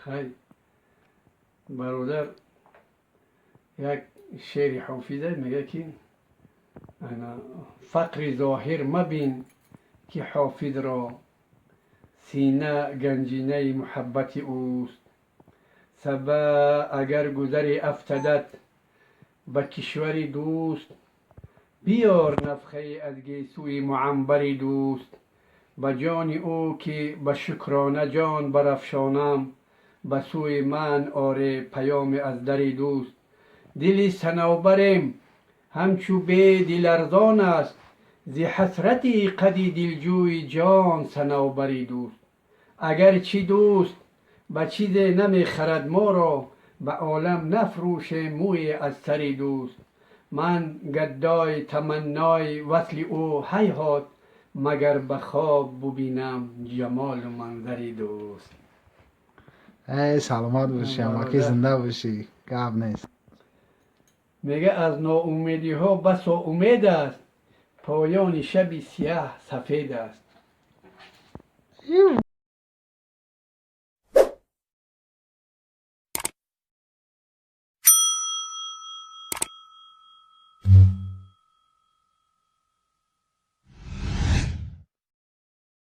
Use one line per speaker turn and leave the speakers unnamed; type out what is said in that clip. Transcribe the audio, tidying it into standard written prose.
Хай, бародар, як шеъри Ҳофизе мега, ки ана фақри зоҳир мабин, ки Ҳофизро сина ганҷинаи муҳаббати ӯст. Саба агар гузаре афтадат ба кишвари дӯст, биёр нафхае аз гесӯи муамбари дӯст. Ба ҷони ӯ, ки ба шукрона ҷон барафшонам, ба сӯи ман оре паёме аз дари дӯст. Дили Санавбарем ҳамчу беди ларзон аст зи ҳасрати қади дилҷӯи ҷон Санавбари дӯст. Агарчи дӯст ба чизе намехарад моро, ба олам нафрӯшем мӯе аз сари дӯст. Ман гаддои таманнои васли ӯ, ҳайҳот, магар ба хоб бубинам ҷамолу манзари дӯст.
Эй, саломат бошӣ, амаки, зинда бошӣ, гап нест.
Мега, аз ноумедиҳо басо умед аст, поёни шаби сияҳ сафед аст.